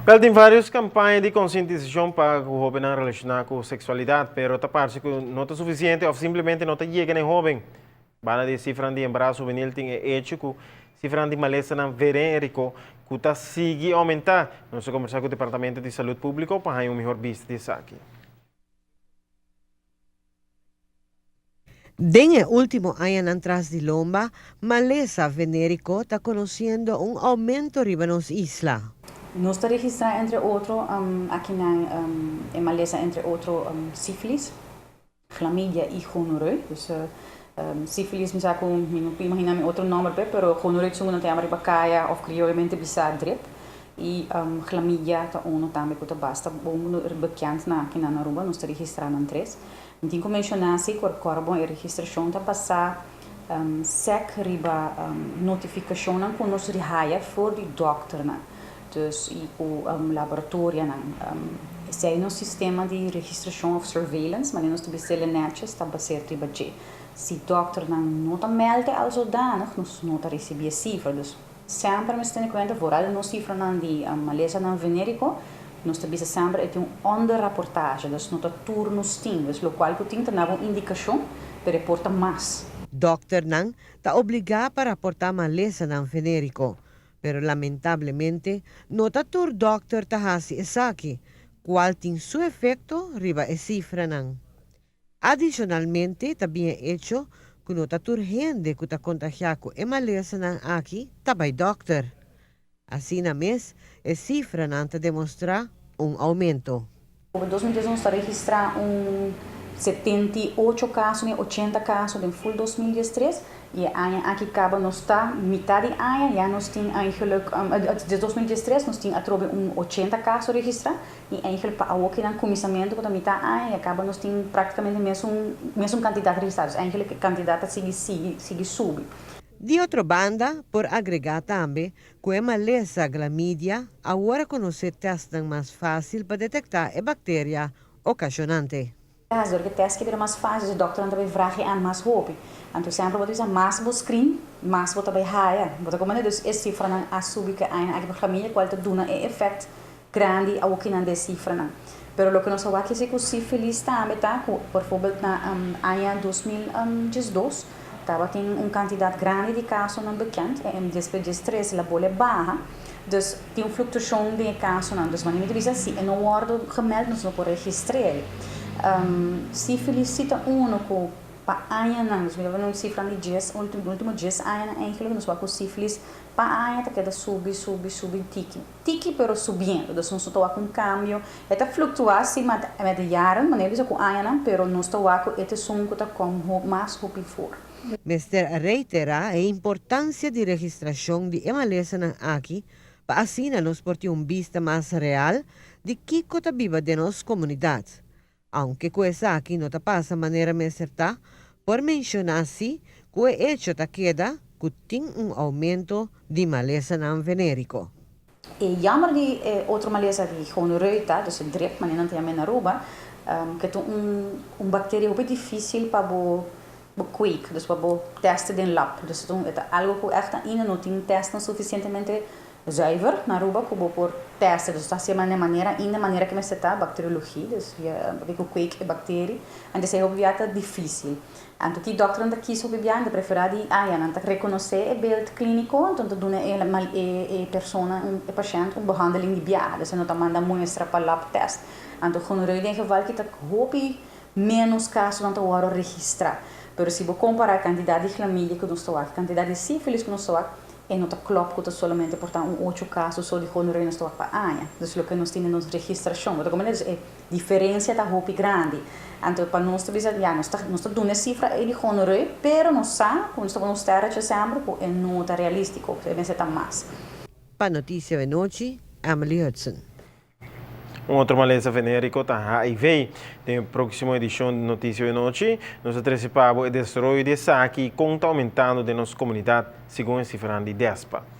Wel, tin varios campaña di concientisacion pa hobennan relaciona cu sexualidad, pero ta parce cu no ta suficiente of simplemente no ta yega na hoben. Banda di cifra di embaraso hubenil, tin e hecho cu cifra di malesanan venerico cu ta sigui aumenta. Nos a combersa cu Departamento di Salud Publico pa un miho bista di esaki. Den e ultimo añanan tras di lomba, malesa venerico ta conociendo un aumento riba nos isla. Nos ta registra entre otro aki na e malesa, entre otro sifilis, chlamydia y gonoreu. Dus sifilis, mi sa cu mi no imagina mi otro nomber, pero gonoreu ta un tema riba caya of crioyamente bisa drip. Y chlamydia ta uno tambe cu ta basta bon bekend na aki na Aruba, nos ta registra nan tres. Mi tin cu menciona si cu bon, e registracion ta pasa sec riba notificacion cu nos haya for di dokternan. Dus y cu laboratorionan. Esey ta un sistema di registracion of surveillance, mas nos tambe netjes ta basa riba dje. Si dokternan no ta meld al zodanig, nos no ta ricibi cifra. Dus semper nos tene cuenta, vooral nos cifranan di malesanan venerico, nos ta bisa semper e un onderrapportage, dus no ta tur nos tin, dus locual cu tin ta un indicacion pa reporta mas. Dokternan ta obliga pa raporta malesanan venerico, pero lamentablemente no ta tur dokter ta hasi esaki, cual tin su efecto riba e cifranan. Adicionalmente, tambe hecho cu no ta tur hende cu ta contagia cu e malesanan aki ta bay dokter. Asina mes, e cifranan ta demostra un aumento. En 2010 nos a registra un 78 caso, 80 caso den full 2013 y aña aki caba nos ta mitar di aña, ya nos tin eigenlijk di 2013 nos tin atrobe un 80 caso registra y eigenlijk pa awo cu na cuminsamento cu mitar aña ya caba nos tin practicamente mesun cantidad registra. Dus eigenlijk e cantidad ta sigui sigui sigui subi. Di otro banda, por agrega tambe cu e malesa chlamydia awor conoce test mas facil pa detecta e bacteria ocasionante. Ja, door de test bira mas facil, e dokter tambe vraag je aan mas hopi. Anto semper bo ta mas bo screen, mas bo ta bay haya. Bo ta comprende? Dus e cifranan a subi cu aña aki pa chlamydia, cual ta duna e effect grandi aki na e cifranan. Pero loke nos a wak cu syphilis tambe ta, cu bijvoorbeeld na aña 2012, tabatin un cantidad grandi di casonan bekend, en 2013 el a bolbe baha. Dus tin un fluctuacion di casonan. Dus wanneer mi si e no wordo gemeld, nos no por registra. Syphilis ta uno cu pa añanan, dus mi ta un cifra di 10, ultimo 10 aña eigenlijk, nos wak syphilis pa aña ta keda subi, subi, subi tiki. Tiki pero subiendo, dus nos ta un cambio. E ta fluctua si met de jaren, wanneer bisa cu añanan, pero nos ta wak e ta esun cu ta kom mas hopi voor. Mester reitera e importancia di registracion di e malesanan aki pa asina nos por tin un bista mas real di kico ta biba den nos comunidad. Aunke cu esaki no ta pasa manera mester ta, por menciona si cu e hecho ta keda cu tin un aumento di malesanan venerico. E jammer di otro malesa di gonoreu ta, dus e drip, maar nan na Aruba, cu ta un bacteria hopi dificil pa bo bo kweek, dus pa bo testen den lab. Dus e ta algo cu echt ainda no tin test suficientemente zuiver na Aruba cu bo por testen. Dus dat is een manera, in de manera cu mester ta, bacteriologie, dus via cu kweek e bacterie. En dus e ta dificil. Anto ki dokter ta kies op bian, ta prefera di, ah ja, nan ta reconoce e beeld clinico, anto ta duna e persona, e patiënt un behandeling di bia, dus no ta manda muestra pa lab test. Anto gonoreu den geval cu ta hopi menos casonan ta wordo registra. Pero si bo compara e cantidad di chlamydia cu nos ta, cantidad di syphilis cu nos ta, e no ta klopt cu ta solamente por ta un 8 caso so di gonoreu nos ta pa aña. Dus loke nos tin den nos registracion. Bo ta comprende? E diferencia ta hopi grandi. Anto pa nos ta bisa, ja, nos ta duna cifra e di gonoreu, pero nos sa, cu nos ta nos sterretje semper, cu e no ta realistico, e mester ta mas. Pa Noticia di Anochi, Emily Hudson. Un otro malesa venerico ta HIV. Den proximo edicion di Noticia di Anochi, nos ta trece pa e desaroyo di esaki con ta aumentando den nos comunidad, segun e cifra di DESPA.